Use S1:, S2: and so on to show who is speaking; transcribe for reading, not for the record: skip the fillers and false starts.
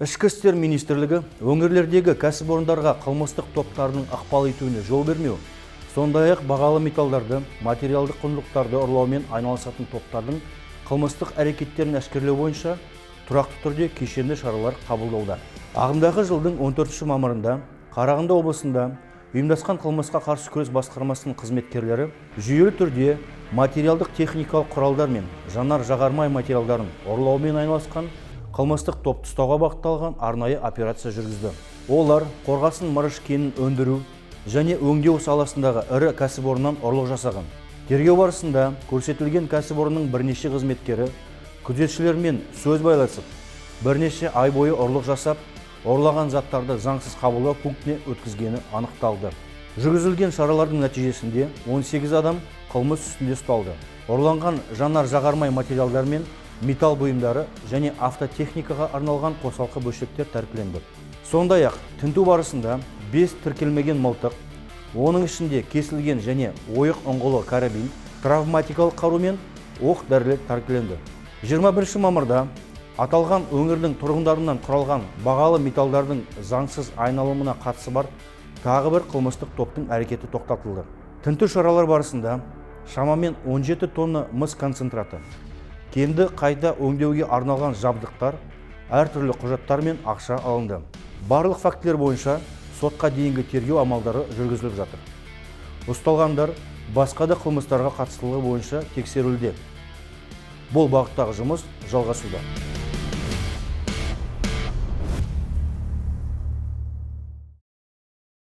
S1: Ішкі істер министрлігі өңірлердегі кәсіпорындарға қылмыстық топтардың ықпал етуіне жол бермеу, сондай-ақ бағалы металдарды, материалдық құндылықтарды ұрлаумен айналысатын топтардың қылмыстық әрекеттерін әшкерелеу бойынша тұрақты түрде кешенді шаралар қабылдауда. Ағымдағы жылдың 14 мамырында Қарағанды облысында ұйымдасқан қылмысқа қарсы күрес басқармасының қызметкерлері жүйелі түрде материалдық техникалық құралдар мен жанар жағармай материалдарын ұрлаумен айналысқан қылмыстық топты ұстауға бағытталған арнайы операция жүргізді. Олар қорғасын мырыш кенін өндіру және өңдеу саласындағы ірі кәсіпорыннан ұрлық жасаған. Тергеу барысында көрсетілген кәсіпорынның бірнеше қызметкері күзетшілермен сөз байласып, бірнеше ай бойы ұрлық жасап, ұрлаған заттарды заңсыз қабылдау пунктіне өткізгені анықталды. Жүргізілген шаралардың нәтижесінде 18 адам қылмыс үстінде ұсталды. Ұрланған жанар жағармай материалдар мен металл бұйымдары және автотехникаға арналған қосалқы бөлшектер тәркіленді. Сондай-ақ тінту барысында 5 тіркелмеген мылтық, оның ішінде кесілген және ойық ұңғылы карабин, травматикалық қару мен оқ дәрілер тәркіленді. 21 мамырда аталған өңірдің тұрғындарынан құралған бағалы металдардың заңсыз айналымына қатысы бар тағы бір қылмыстық топтың әрекеті тоқтатылды. Тінту шаралар барысында шамамен 17 тонна мыс концентраты, кенді қайта өңдеуге арналған жабдықтар, әртүрлі құжаттар мен ақша алынды. Барлық фактілер бойынша сотқа дейінгі тергеу амалдары жүргізіліп жатыр. Ұсталғандар басқа да қылмыстарға қатыстылығы бойынша тексерілуде. Бұл бағыттағы жұмыс жалғасуда.